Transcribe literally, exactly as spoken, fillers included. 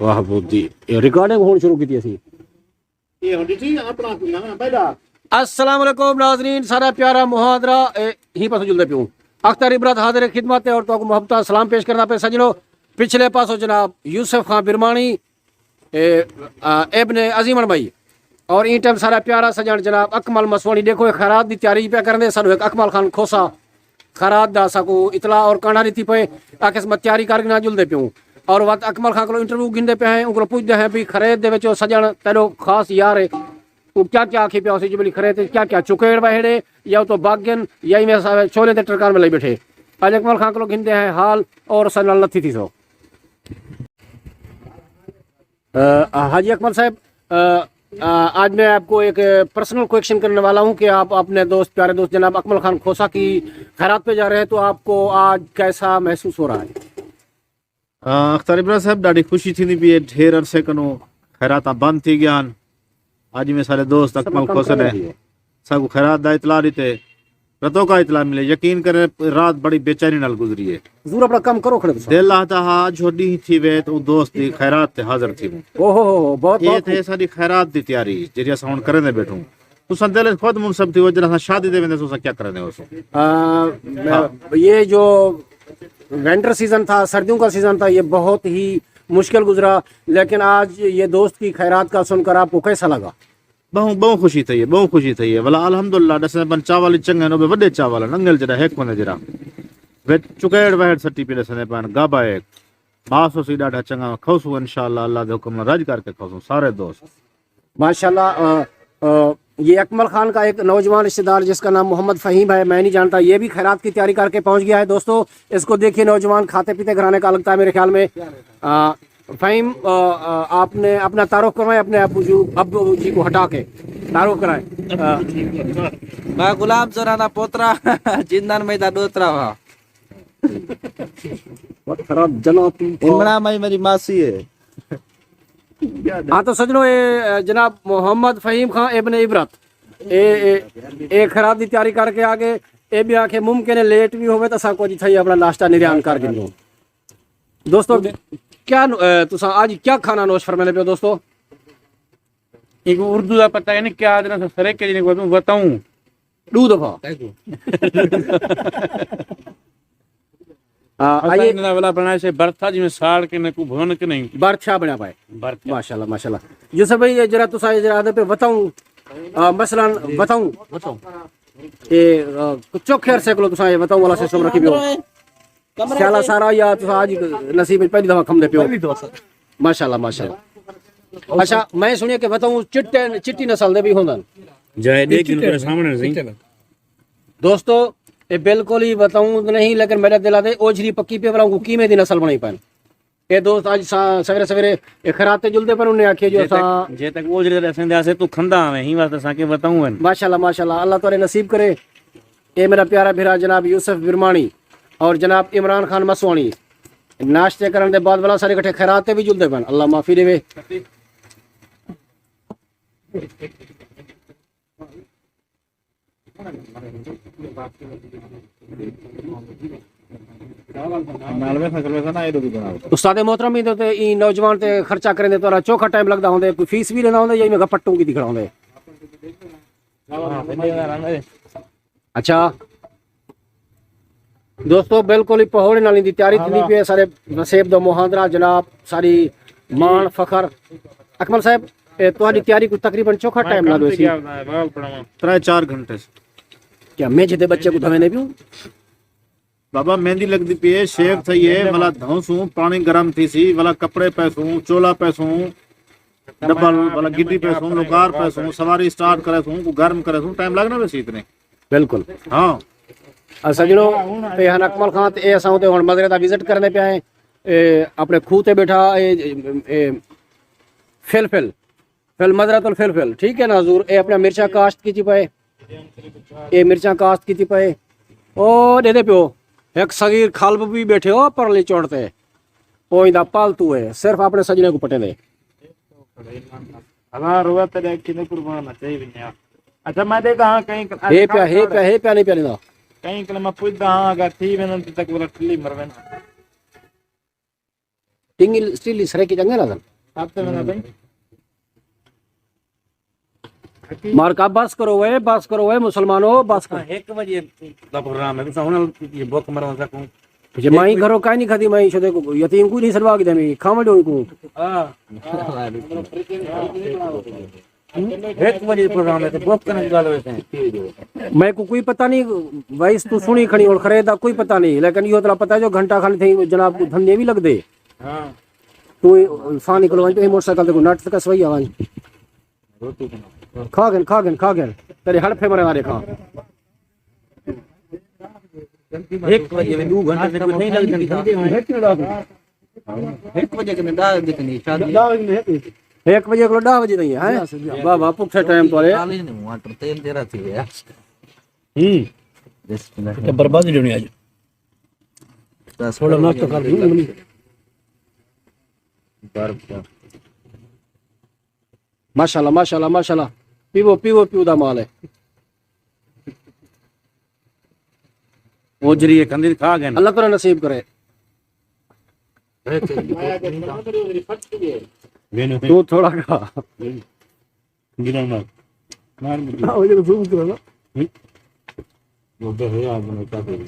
واہ بودی، اے ریکارڈنگ ہون شروع کیتی اسی۔ اے ہن ڈٹھی اپنا کوئی نہ بیٹھا۔ السلام علیکم ناظرین، سارا پیارا محاضرہ، اے، ہی پاسوں جلدے پیوں۔ اختر عبرت حاضر خدمت ہے اور تہاکوں محبت سلام پیش کرنا پے سجنو۔ پچھلے پاسوں جناب یوسف خان برمانی، اے، آ، ابن عظیمن بھائی، اور این ٹائم سارا پیارا سجن جناب اکمل مسوانی، ڈیکھو اے خیرات دی تیاری پیا کرندے، سانوں ایک اکمل خان کھوسا خیرات دا ساکوں اطلاع اور کانڈھا ڈتی پئے، آکھیس میں تیاری کر گھناں جلدے پیوں۔ اور وقت اکمل خان کولوں انٹرویو گھندے پئے ہیں، اوں کولوں پچھدے ہیں بھی خیرات دے وچ او سجن تیڈو خاص یار ہے، او کیا کیا آکھی پیا ہوسی جو بلی خیرات وچ کیا کیا چکیڑ وہڑے یا او تو بھاگ گن یا ایویں سا-، چھولے تے ٹرکان میں لئی بیٹھے۔ اڄ اکمل خان کولوں گھندے ہیں حال اور اساں نال نتھی تھیسو۔ آ، حاجی اکمل صاحب، آ، آ، آج میں آپ کو ایک پرسنل کویشچن کرنے والا ہوں کہ آپ اپنے دوست، پیارے دوست جناب اکمل خان کھوسہ کی خیرات پہ جا رہے ہیں، تو آپ کو آج کیسا محسوس ہو رہا ہے؟ آ، اختر ابرا صاحب، ݙاڈھی خوشی تھیندی پئی ہے، ڈھیر عرصے کنوں خیراتاں بند تھی ڳیاں ہن۔ اڄ میں سارے دوست اکمل کھوسہ نے ساکوں خیرات دا اطلاع ݙتے، رتوں کا اطلاع ملے۔ یقین کرے، رات بڑی بے چینی نال گزری ہے۔ حضور، اپنا کم کرو کھڑے تساں۔ دل آہدا ہا، اڄ ہو ݙینہہ تھی وے تے اوں دوست دی خیرات تے حاضر تھیووں۔ اوہو ہو ہو، بہت، اے بہت تھے خوب۔ ساݙی خیرات دی تیاری، جیڑھی اساں ہݨ کریندے ٻیٹھوں۔ تساں دل وچ خود منصب تھیوو، جݙاں اساں شادی تے ویندے سوں، اساں کیا کریندے ہوسوں؟ آ، میں، ہاں۔ یہ جو ونٹر سیزن تھا، سردیوں کا سیزن تھا، یہ بہت ہی مشکل گزرا، لیکن آج یہ دوست کی خیرات کا سن کر آپ کو کیسا لگا؟ ٻہوں، ٻہوں خوشی تھئی ہے، ٻہوں خوشی تھئی ہے۔ ولا الحمدللہ، ݙسدے پن چاول چنڳے ہن، او وی وݙے چاول ہن، انگل جیڑھا ہک ہوندے جیڑھا۔ وچ چکیڑ وہڑ سٹی پئے ݙسدے پن، گابا ہے۔ ماس ہوسی ݙاڈھا چنڳا، کھوسوں انشاءاللہ، اللہ دے حکم نال رڄ کر کے کھوسوں سارے دوست۔ ماشاءاللہ، آ، آ، یہ اکمل خان کا ایک نوجوان رشتہ دار جس کا نام محمد فہیم ہے، میں نہیں جانتا، یہ بھی خیرات کی تیاری کر کے پہنچ گیا ہے۔ دوستو، اس کو دیکھیے، نوجوان کھاتے پیتے گھرانے کا لگتا ہے میرے خیال میں۔ آ، فہیم، آ، آ، آپ نے اپنا تعارف کروائیں اپنے ابو جو، ابو جی کو ہٹا کے تعارف کرائیں۔ آ، میں غلام زورانا پوترا، جندن میں دا ݙوترا ہا۔ وقت خراب جناب۔ امڑا مائی میری ماسی ہے۔ ہاں تو سجنو، اے، اے، جناب محمد فہیم خان ابن عبرت، اے، اے، اے خیرات دی تیاری کر کے آ گئے۔ اے بھی آکھے ممکن ہے لیٹ بھی ہوئے تو اساں کچھ تھئی اپنا ناشتہ نریان کر گھنوں۔ دوستو، کیا نو-، اے، تساں آج کیا کھانا نوش فرمانے پے ہو دوستو؟ ایک اردو دا پتہ ہے نہیں کیا آدھے نا، سرے کے جنہیں کو بتاؤں۔ ݙو دفعہ۔ ہاں، اساں آئیے۔ انہاں دا ولا بݨائے سے برتھا، جیویں ساڑ کے نکو بھون کے نہیں۔ برتھا بݨا پائے۔ برتھا۔ ماشاءاللہ، ماشاءاللہ۔ یوسف بھائی، یہ جرا تساں یہ جرا آدھے پے وتاؤں، آ، مثلاً وتاؤں۔ وتاؤں۔ اے، آ، چوکھے عرصے کولوں تساں یہ وتاؤں والا سسٹم رکھی پیو۔ سیالا سارا یا تساں اڄ نصیب وچ پہلی دفعہ کھمدے پیو؟ پہلی دفعہ۔ ماشاءاللہ، ماشاءاللہ۔ اچھا، میں سݨیا کہ وتاؤں چٹے، چٹی نسل دے بھی ہوندن۔ جائے ݙیکھ گھن کرے سامݨے سئیں۔ دوستو، اے بالکل ہی وتاؤں نہیں، لیکن میݙے دل آدے اوجھری پکی پئی، ولا کوں کیویں دی نسل بݨائی پن۔ اے دوست اڄ سا-، سویرے سویرے اے خیرات تے جلدے پن، انہیں آکھیا جو جے تک، اساں جے تک اوجھری دے رسیں دے آسے توں کھندا آویں، ہی واسطے اساں کے وتاؤں ہن۔ ماشاءاللہ، ماشاءاللہ، اللہ تعالیٰ نصیب کرے۔ اے میرا پیارا بھرا جناب یوسف برمانی اور جناب عمران خان مسوانی ناشتے کرن دے بعد ولا سارے کٹھے خیرات تے بھی جلدے پن، اللہ معافی ݙیوے۔ استاد محترم، ایندے تے ایں نوجوان تے خرچہ کریں دے تہاݙا چوکھا ٹائم لڳدا ہوندے، کوئی فیس بھی لینا ہوندے یا ایویں گپٹوں کی دکھڑا ہوندے؟ اچھا دوستو، بالکل ہی پہوڑے نال دی تیاری تھیندی پئی ہے۔ سارے وسیب دا مہاندرا جناب، ساری مان فخر۔ اکمل صاحب، اے تہاݙی تیاری کوں تقریباً چوکھا ٹائم لڳ ویسی؟ ترے چار گھنٹے۔ کیا میجھ دے بچے کوں دھویندے پیوں؟ بابا، مہندی لڳدی پئی ہے، شیو تھئی ہے، ولا دھوسوں، پاݨی گرم تھیسی، ولا کپڑے پیسوں، چولا پیسوں، ڈبل، ولا گڈی پیسوں، لوکار پیسوں، سواری سٹارٹ کریسوں، کوں گرم کریسوں، ٹائم لڳنا ویسی اتنے۔ بالکل۔ ہاں۔ آ سجنو، اے ہن اکمل خان تے اے اساں اتے ہن مزرے دا وزٹ کرنے پئے ہیں۔ اے اپݨے کھوہ تے ٻیٹھا، اے، اے فلفل، فلمزرۃ الفلفل، ٹھیک ہے نا حضور؟ اے اپݨا مرچاں کاشت کیتی پئے، اے مرچاں کاشت کیتی پئے۔ او ݙیہدے پیو، ہک صغیر کلب بھی ٻیٹھے او پرلی چوڑ تے، او ایندا پالتو ہے، صرف اپݨے سڄݨے کوں پٹیندے۔ ہزار روپے تے ݙیکھ کنے قربان نہ چاہی ونڄے۔ اچھا، میں ݙیکھدا ہاں کہیں کل-، ہے پیا، ہے پیا، ہے پیا، نہیں پیا ݙیندا۔ کہیں کل میں پُچھدا ہاں، اگر تھی ویندن تے تک ولا ٹلی مر ویندن۔ ٹنگی سٹیلی سرائیکی چنڳے لڳدن۔ آپ سے بنا بھائی۔ مار کا بس کرو وے، بس کرو وے مسلمانو، بس کرو۔ ہک وجے دا پروگرام ہے، تساں ہن یہ بک مرا سکوں۔ جے مائی گھروں کائے نہیں کھدی، مائی شدے کو یتیم کو نہیں سلوا کے دے، میں کھاواں ڈوئی کو۔ ہاں۔ ہک وجے پروگرام ہے، تو بک کرنے کی گل ہوئے تھے۔ میں کو کوئی پتہ نہیں، وائس تو سنی کھڑی اور خرید دا کوئی پتہ نہیں، لیکن یہ تو پتہ ہے جو گھنٹہ کھن تھے جناب کو دھندے بھی لگ دے۔ ہاں۔ تو سانی کلو تو موٹر سائیکل تے کو نٹ تک سوئی آواں۔ کھا گن، کھا گن، کھا گن۔ تیرے ہڑ پھے مرے والے کھا۔ ہک وجے میں دو گھنٹے سے کوئی نہیں لگدے۔ ہک وجے کنے ݙاہ وجے تائیں شادی۔ ہک وجے کولوں ݙاہ وجے تائیں ہے۔ واہ واہ، پکھے ٹائم تو لے۔ تیل تیرا تھی گیا۔ ہوں۔ تے برباد نہیں ہونی اڄ۔ تھوڑا ناشتہ کر دوں۔ برف۔ ماشاءاللہ، ماشاءاللہ، ماشاءاللہ۔ پیو، پیو، پیو دا مال ہے۔ او جری کندی کھا گئے نا۔ اللہ تعالیٰ نصیب کرے۔ تو تھوڑا کھا۔ گرا مار۔ مار مجھے۔ ہاں، وہ جو زوم کرو نا۔ وہ تو ہے، آپ نے کیا کریں؟